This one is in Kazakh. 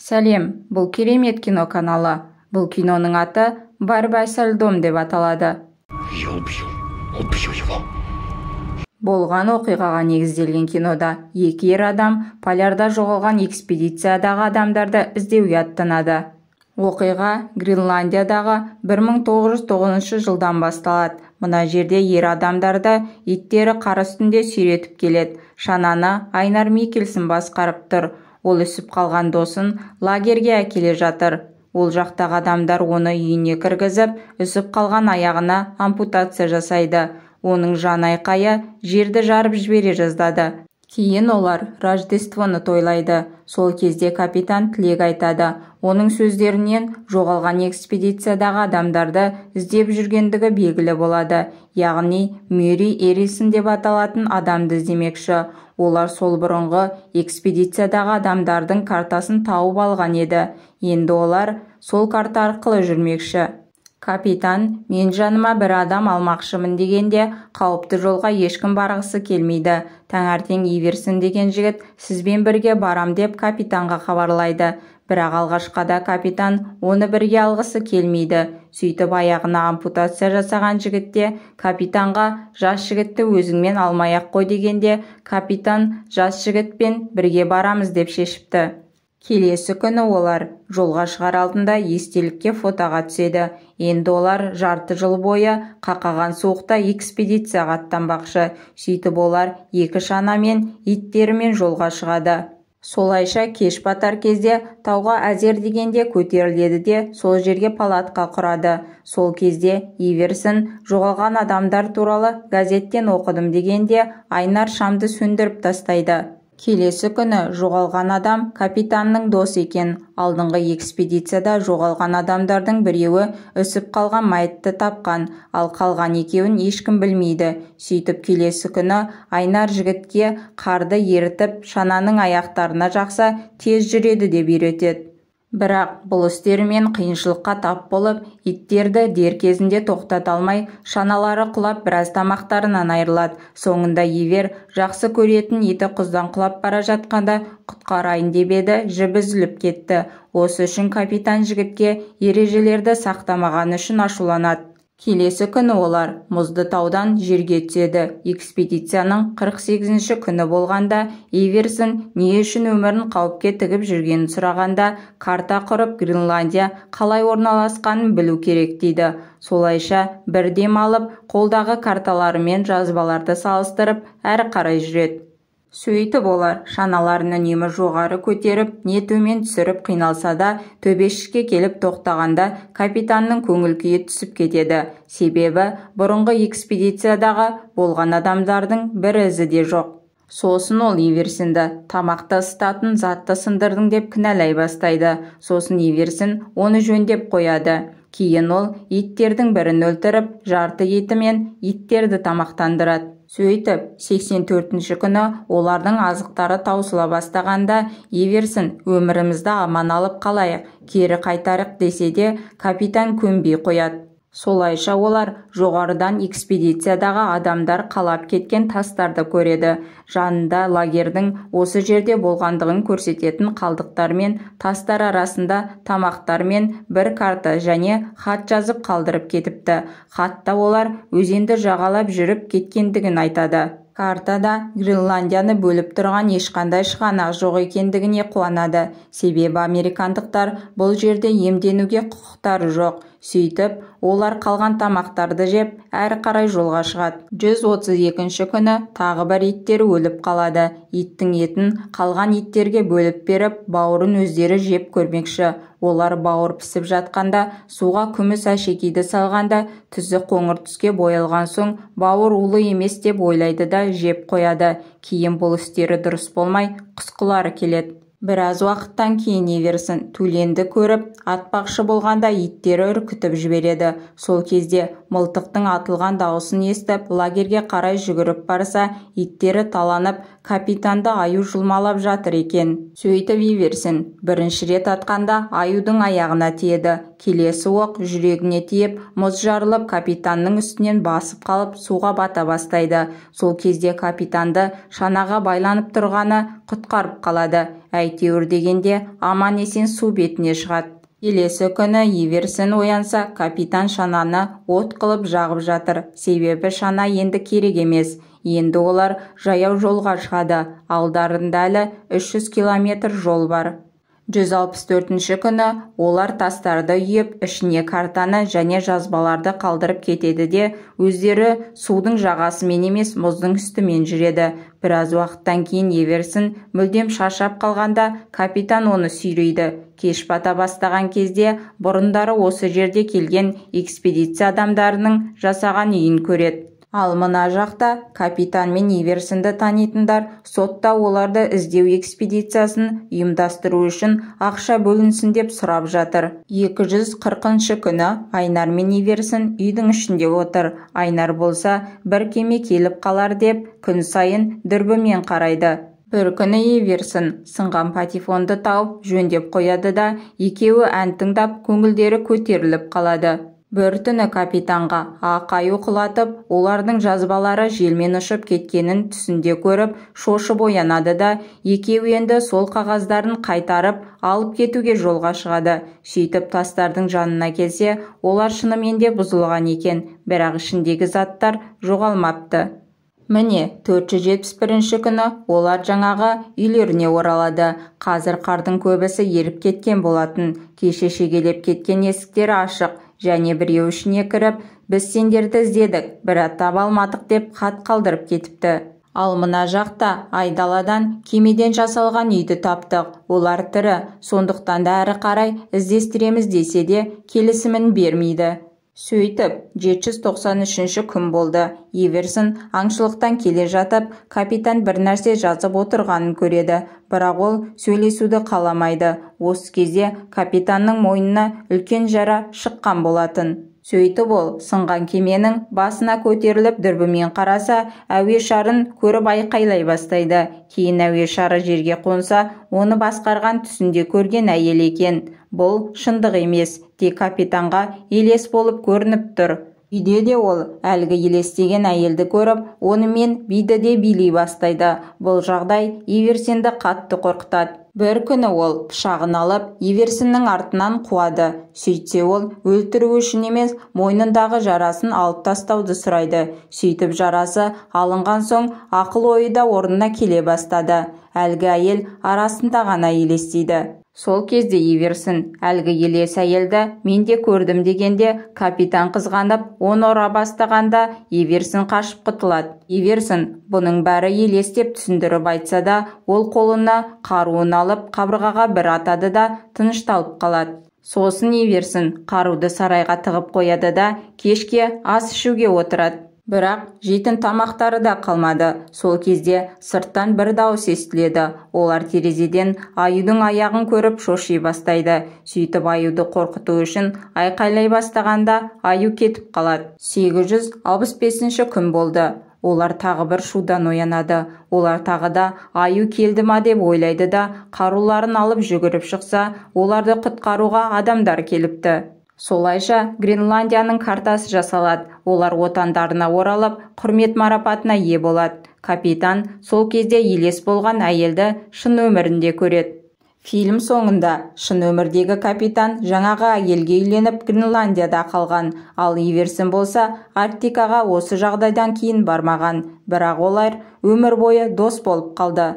Сәлем, бұл Керемет кино каналы. Бұл киноның аты «Борьба со льдом» деп аталады. Я убью, убью его. Болған оқиғаға негізделген кинода екі ер адам полярда жоғалған экспедициядағы адамдарды іздеуге аттанады. Оқиға Гренландиядағы 1909 жылдан басталады. Мына жерде ер адамдарды иттері қар үстінде сүйретіп келеді. Шананы Айнар Микельсен басқарып тұр. Ол үсіп қалған досын лагерге әкеле жатыр. Ол жақтағы адамдар оны үйіне кіргізіп, үсіп қалған аяғына ампутация жасайды. Оның жан айқайы жерді жарып жібере жаздады. Кейін олар Рождествоны тойлайды. Сол кезде капитан тілек айтады. Оның сөздерінен жоғалған экспедициядағы адамдарды іздеп жүргендігі белгілі болады. Яғни Мюри Эрисон деп аталатын адамды іздемекші. Олар сол бұрынғы экспедициядағы адамдардың картасын тауып алған еді. Енді олар сол карта арқылы жүрмекші. Капитан мен жаныма бір адам алмақшымын дегенде, қауіпті жолға ешкім барғысы келмейді. Таңертең Иверсен деген жігіт сізбен бірге барам деп капитанға хабарлайды. Бірақ алғашқыда капитан оны бірге алғысы келмейді. Сөйтіп аяғына ампутация жасаған жігітте капитанға жас жігітті өзіңмен алмай-ақ қой дегенде, капитан жас жігітпен бірге барамыз деп шешіпті. Келесі күні олар жолға шығар алдында естелікке фотоға түседі. Енді олар жарты жыл бойы қақаған суықта экспедицияға аттанбақшы. Сөйтіп олар екі шанамен, иттерімен жолға шығады. Солайша кеш батар кезде тауға әзер дегенде көтеріледі де, сол жерге палатка құрады. Сол кезде Иверсен жоғалған адамдар туралы газеттен оқыдым дегенде, Айнар шамды сөндіріп тастайды. Келесі күні жоғалған адам капитанның досы екен. Алдыңғы экспедицияда жоғалған адамдардың біреуі үсіп қалған мәйітті тапқан, ал қалған екеуін ешкім білмейді. Сөйтіп келесі күні Айнар жігітке қарды ерітіп шананың аяқтарына жақса тез жүреді деп үйретеді. Бірақ бұл істерімен қиыншылыққа тап болып, иттерді дер кезінде тоқтата алмай, шаналары құлап біраз тамақтарынан айырылады. Соңында Ивер жақсы көретін иті құздан құлап бара жатқанда құтқарайын деп еді, жібі үзіліп кетті. Осы үшін капитан жігітке ережелерді сақтамағаны үшін ашуланады. Келесі күні олар мұзды таудан жерге түседі. Экспедицияның 48-ші күні болғанда Иверсен не үшін өмірін қауіпке тігіп жүргенін сұрағанда, карта құрып Гренландия қалай орналасқанын білу керек дейді. Солайша бір дем алып, қолдағы карталарымен жазбаларды салыстырып, әрі қарай жүреді. Сөйтіп олар шаналарын үнемі жоғары көтеріп, не төмен түсіріп қиналса да, төбешікке келіп тоқтағанда капитанның көңіл күйі түсіп кетеді. Себебі бұрынғы экспедициядағы болған адамдардың бір ізі де жоқ. Сосын ол Иверсенді тамақты ысытатын затты сындырдың деп кінәлай бастайды. Сосын Иверсен оны жөндеп қояды. Кейін ол иттердің бірін өлтіріп, жарты етімен иттерді тамақтандырады. Сөйтіп, 84-ші күні олардың азықтары таусыла бастағанда, Иверсен өмірімізді аман алып қалайық, кері қайтарық десе де, капитан көнбей қояды. Солайша олар жоғарыдан экспедициядағы адамдар қалап кеткен тастарды көреді. Жанында лагердің осы жерде болғандығын көрсететін қалдықтар мен тастар арасында тамақтар мен бір карта және хат жазып қалдырып кетіпті. Хатта олар өзенді жағалап жүріп кеткендігін айтады. Картада Гренландияны бөліп тұрған ешқандай шығанақ жоқ екендігіне қуанады. Себебі американдықтар бұл жерде емденуге құқықтары жоқ. Сөйтіп, олар қалған тамақтарды жеп, әрі қарай жолға шығады. 132-ші күні тағы бір иттер өліп қалады. Иттің етін қалған иттерге бөліп беріп, бауырын өздері жеп көрмекші. Олар бауыр пісіп жатқанда, суға күміс әшекейді салғанда, түсі қоңыр түске боялған соң, бауыр улы емес деп ойлайды да жеп қояды. Кейін бұл істері дұрыс болмай, құсқылары келеді. Біраз уақыттан кейін Иверсен төленді көріп, атпақшы болғанда иттері үркітіп жібереді. Сол кезде мылтықтың атылған дауысын естіп, лагерге қарай жүгіріп барса, иттері таланып, капитанды аю жұлмалап жатыр екен. Сөйтіп Иверсен бірінші рет атқанда аюдың аяғына тиеді. Келесі оқ жүрегіне тиіп, мұз жарылып капитанның үстінен басып қалып, суға бата бастайды. Сол кезде капитанды шанаға байланып тұрғаны құтқарып қалады. Әйтеуір дегенде аман-есен су бетіне шығады. Келесі күні Иверсен оянса, капитан шананы от қылып жағып жатыр. Себебі шана енді керек емес. Енді олар жаяу жолға шығады. Алдарында әлі 300 километр жол бар. 164 күні олар тастарды үйіп, ішіне картаны және жазбаларды қалдырып кетеді де, өздері судың жағасымен емес, мұздың үстімен жүреді. Біраз уақыттан кейін Иверсен мүлдем шаршап қалғанда капитан оны сүйрейді. Кеш бата бастаған кезде бұрындары осы жерде келген экспедиция адамдарының жасаған үйін көреді. Ал мына жақта капитан мен Иверсенді танитындар сотта оларды іздеу экспедициясын ұйымдастыру үшін ақша бөлінсін деп сұрап жатыр. 240 күні Айнар мен Иверсен үйдің ішінде отыр. Айнар болса бір кеме келіп қалар деп күн сайын дүрбімен қарайды. Бір күні Иверсен сынған патефонды тауып жөндеп қояды да, екеуі ән тыңдап көңілдері көтеріліп қалады. Бір түні капитанға ақ аю құлатып, олардың жазбалары желмен ұшып кеткенін түсінде көріп, шошып оянады да, екеуі енді сол қағаздарын қайтарып алып кетуге жолға шығады. Сөйтіп тастардың жанына келсе, олар шынымен де бұзылған екен, бірақ ішіндегі заттар жоғалмапты. Міне, 471 күні олар жаңағы үйлеріне оралады. Қазір қардың көбісі еріп кеткен болатын. Кеше шегелеп кеткен есіктері ашық. Және біреу ішіне кіріп, біз сендерді іздедік, бірақ таба алмадық деп хат қалдырып кетіпті. Ал мына жақта айдаладан кемеден жасалған үйді таптық. Олар тірі, сондықтан да әрі қарай іздестіреміз десе де келісімін бермейді. Сөйтіп, 793 күн болды. Иверсен аңшылықтан келе жатып, капитан бір нәрсе жазып отырғанын көреді. Бірақ ол сөйлесуді қаламайды. Осы кезде капитанның мойнына үлкен жара шыққан болатын. Сөйтіп ол сынған кеменің басына көтеріліп дүрбімен қараса, әуе шарын көріп айқайлай бастайды. Кейін әуе шары жерге қонса, оны басқарған түсінде көрген әйел екен. Бұл шындық емес, тек капитанға елес болып көрініп тұр. Үйде де ол әлгі елестеген әйелді көріп, онымен биді де билей бастайды. Бұл жағдай Иверсенді қатты қорқытады. Бір күні ол пышағын алып, Иверсеннің артынан қуады. Сөйтсе ол өлтіру үшін емес, мойнындағы жарасын алып тастауды сұрайды. Сөйтіп жарасы алынған соң ақыл ойы да орнына келе бастады. Әлгі әйел арасында ғана елестейді. Сол кезде Иверсен әлгі елес әйелді мен де көрдім дегенде капитан қызғанып, оны ұра бастағанда Иверсен қашып құтылады. Иверсен бұның бәрі елес деп түсіндіріп айтса да, ол қолына қаруын алып қабырғаға бір атады да тынышталып қалады. Сосын Иверсен қаруды сарайға тығып қояды да кешке ас ішуге отырады. Бірақ жейтін тамақтары да қалмады. Сол кезде сырттан бір дауыс естіледі. Олар терезеден аюдың аяғын көріп шоши бастайды. Сөйтіп аюды қорқыту үшін айқайлай бастағанда аю кетіп қалады. 865 күн болды. Олар тағы бір шудан оянады. Олар тағы да аю келді ма деп ойлайды да, қаруларын алып жүгіріп шықса, оларды құтқаруға адамдар келіпті. Солайша Гренландияның картасы жасалады. Олар отандарына оралып, құрмет марапатына ие болады. Капитан сол кезде елес болған әйелді шын өмірінде көреді. Фильм соңында шын өмірдегі капитан жаңағы әйелге үйленіп Гренландияда қалған, ал Иверсен болса Арктикаға осы жағдайдан кейін бармаған. Бірақ олар өмір бойы дос болып қалды.